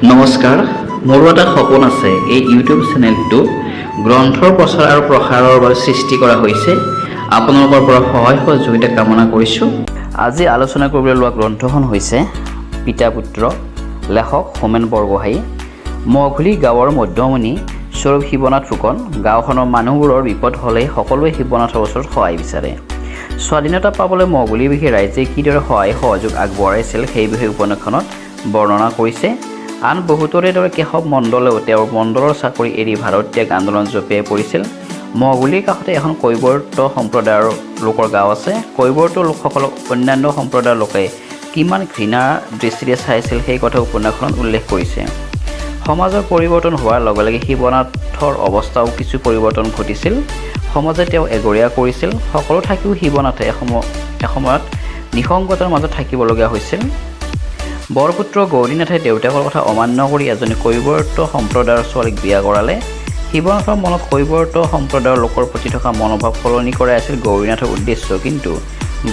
নমস্কাৰ। মোৰো এটা সপোন আছে। এই ইউটিউব চেনেলটো গ্ৰন্থৰ প্ৰচাৰ আৰু প্ৰসাৰৰ বাবে সৃষ্টি কৰা হৈছে। আপোনালোকৰ পৰা সহায় সহযোগিতা কামনা কৰিছোঁ। আজি আলোচনা কৰিবলৈ লোৱা গ্ৰন্থখন হৈছে পিতা পুত্ৰ, লেখক হোমেন বৰগোহাঁই। মহঘুলি গাঁৱৰ মধ্যমণি স্বৰূপ শিৱনাথ ফুকন। গাঁওখনৰ মানুহবোৰৰ বিপদ হ'লেই সকলোৱে শিৱনাথৰ ওচৰত সহায় বিচাৰে। স্বাধীনতা পাবলৈ মহঘুলিবাসী ৰাইজে কিদৰে সহায় সহযোগ আগবঢ়াইছিল, সেই বিষয়ে উপন্যাসখনত বৰ্ণনা কৰিছে। আন বহুতৰে দৰে কেশৱ মণ্ডলেও তেওঁৰ মণ্ডলৰ চাকৰি এৰি ভাৰত ত্যাগ আন্দোলনত জঁপিয়াই পৰিছিল। মহঘুলিৰ কাষতে এখন কৈৱৰ্ত সম্প্ৰদায়ৰ লোকৰ গাঁও আছে। কৈৱৰ্ত লোকসকলক অন্যান্য সম্প্ৰদায়ৰ লোকে কিমান ঘৃণাৰ দৃষ্টিৰে চাইছিল, সেই কথা উপন্যাসখনত উল্লেখ কৰিছে। সমাজৰ পৰিৱৰ্তন হোৱাৰ লগে লগে শিৱনাথৰ অৱস্থাও কিছু পৰিৱৰ্তন ঘটিছিল। সমাজে তেওঁক এঘৰীয়া কৰিছিল। সকলো থাকিও শিৱনাথে এসময়ত নিসংগতাৰ মাজত থাকিবলগীয়া হৈছিল। বৰপুত্ৰ গৌৰীনাথে দেউতাকৰ কথা অমান্য কৰি এজনী কৈৱৰ্ত সম্প্ৰদায়ৰ ছোৱালীক বিয়া কৰালে। শিৱনাথৰ মনত কৈৱৰ্ত সম্প্ৰদায়ৰ লোকৰ প্ৰতি থকা মনোভাৱ সলনি কৰাই আছিল গৌৰীনাথৰ উদ্দেশ্য। কিন্তু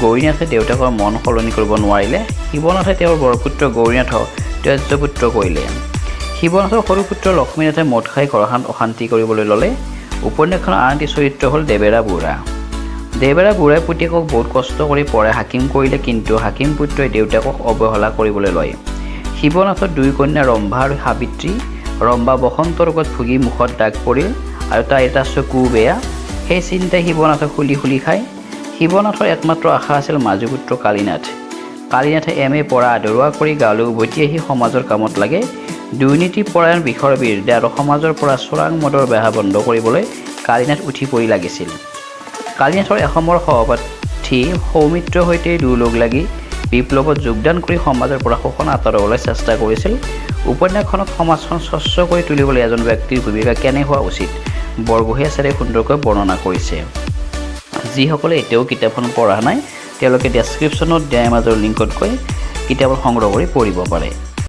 গৌৰীনাথে দেউতাকৰ মন সলনি কৰিব নোৱাৰিলে। শিৱনাথে তেওঁৰ বৰপুত্ৰ গৌৰীনাথক ত্যাজ্যপুত্ৰ কৰিলে। শিৱনাথৰ সৰু পুত্ৰ লক্ষ্মীনাথে মদ খাই ঘৰখন অশান্তি কৰিবলৈ ল'লে। উপন্যাসখনৰ আন এটি চৰিত্ৰ হ'ল দেবেৰা বুঢ়া। দেবেৰা বুঢ়াই পুতেকক বহুত কষ্ট কৰি পঢ়াই হাকিম কৰিলে, কিন্তু হাকিম পুত্ৰই দেউতাকক অৱহেলা কৰিবলৈ লয়। শিৱনাথৰ দুই কন্যা ৰম্ভা আৰু সাবিত্ৰী। ৰম্ভা বসন্ত ৰোগত ভুগি মুখত দাগ পৰিল আৰু তাইৰ এটা চকুও বেয়া। সেই চিন্তাই শিৱনাথক খুলি খুলি খায়। শিৱনাথৰ একমাত্ৰ আশা আছিল মাজু পুত্ৰ কালীনাথ। কালীনাথে এম.এ. পঢ়া আধৰুৱা কৰি গাঁৱলৈ উভতি আহি সমাজৰ কামত লাগে। দুৰ্নীতিপৰায়ণ বিষয়াৰ বিৰুদ্ধে আৰু সমাজৰ পৰা চোৰাং মদৰ বেহা বন্ধ কৰিবলৈ কালীনাথ উঠি পৰি লাগিছিল। কালীনাথৰ এসময়ৰ সহপাঠী সৌমিত্ৰৰ সৈতে দুয়ো লগ লাগি বিপ্লৱত যোগদান কৰি সমাজৰ পৰা শোষণ আঁতৰাবলৈ চেষ্টা কৰিছিল। উপন্যাসখনত সমাজখন স্বচ্ছ কৰি তুলিবলৈ এজন ব্যক্তিৰ ভূমিকা কেনে হোৱা উচিত, বৰগোহাঁই ছাৰে সুন্দৰকৈ বৰ্ণনা কৰিছে। যিসকলে এতিয়াও কিতাপখন পঢ়া নাই, তেওঁলোকে ডেছক্ৰিপশ্যনত দিয়া এমাজনৰ লিংকত গৈ কিতাপখন সংগ্ৰহ কৰি পঢ়িব পাৰে।